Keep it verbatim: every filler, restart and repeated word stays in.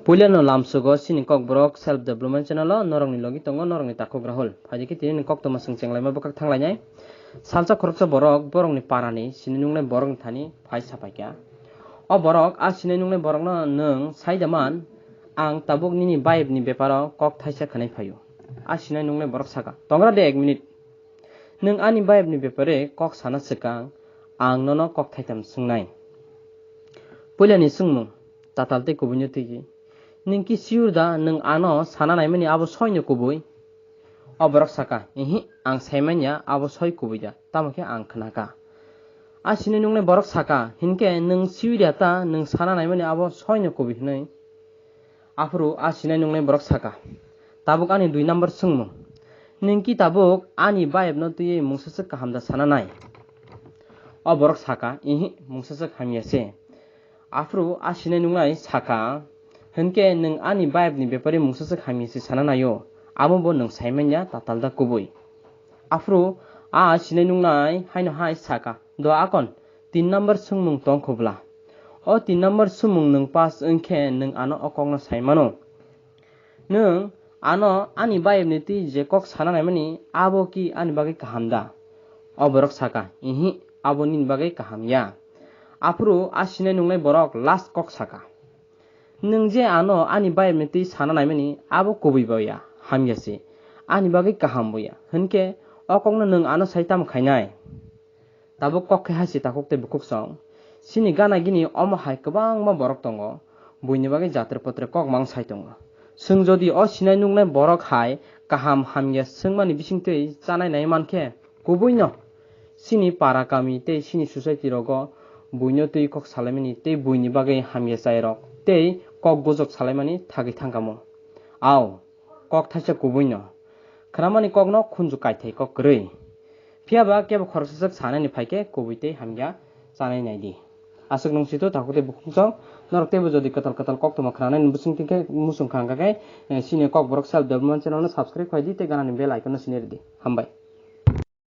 Puilano lamsugo sini Kokborok Self Development Channel o norokni logi tongo norokni takhuk Rahul. Phaidi khe tini ni koktwma swng chenglaima bwkhak thanglainai. Salsa khoroksa borok borokni parani sini nungnai borokni thani phai sapaikha. O borok a sinai nungnai borokno nwng saida man, ang tabuk nini bayepni beparo kok thaisa khwnai phaio. A sinai nungnai borok saka, "Tongra de ek minute. Nwng ani bayepni bepare kok sana swkang, ang nono kok thaitham swngnai." Puilani swngmung, tatal tei kubuino twiwi, "Nwng ki sure da nwng ano sana naimani abo soino kubui?" O borok saka, "Ihi, ang saimanya abo soi kubui da, tamo khe ang khnakha." A sinai nungnai borok saka, "Hinkhe nwng sure da ta nwng sana naimani abo soino kubui?" hwnwi. Aphuru a sinai nungnai borok saka, "Tabuk ani dui number swngmung, nwng ki tabuk ani bayepno twiwi mungsaswk kaham da sana nai?" O borok saka, "Ihi, mungsaswk hamya se." Aphuru a sinai nungnai saka, "Hinkhe nwng ani bayepni bepare mungsaswk hamya se sana naio, amo bo nwng saimanya tatal da kubui?" Aphuru a sinai nungnai haino hai saka, "Do akon, tin number swngmung tong khubla. O tin number swngmung nwng pass wngkhe nwng ano o kokno saimano. Nwng ano ani bayepni twi je kok sana naimani abo ki ani bagwi kaham da?" O borok saka, "Ihi, abo nini bagwi kaham ya." Aphuru a sinai nungnai borok last kok saka, "Nwng je ano ani bayepni twi sana naimani abo kubui bo ya, hamya se, ani bagwi kaham bo ya, hinkhe o kokno nwng ano sai tamo khainai?" Tabuk kok khe hai se takhuk tei bukhuk song. Chini gana gini omo hai kwbangma borok tongo, buini bagwi jatre potre kok mang sai tongo. Chwng jodi o sinai nungnai borok hai kaham hamya swngmani bisingtwi chanai nai mankhe, kubuino chini para kami tei chini society rogo buino twi kok salaimani tei buini bagwi hamya chairok tei kok gujok salaimani thagwi thangkamo. Ao, kok thaisa kubuino. Khwnamani kokno khunju kaithai kok kwrwi. Phiya ba kebo khoroksajak sanani phaikhe kubui tei hamya chanai naidi. Aswk nung sito takhuk tei bukhuk song, norok teibo jodi kwtal kwtal koktwma khwnanani bwswng tongkhe, muchung kha hwnkha khe, eh, chini Kokborok Self Development Channel no subscribe khaidi tei ganani bell icon no sini ridi. Hambai.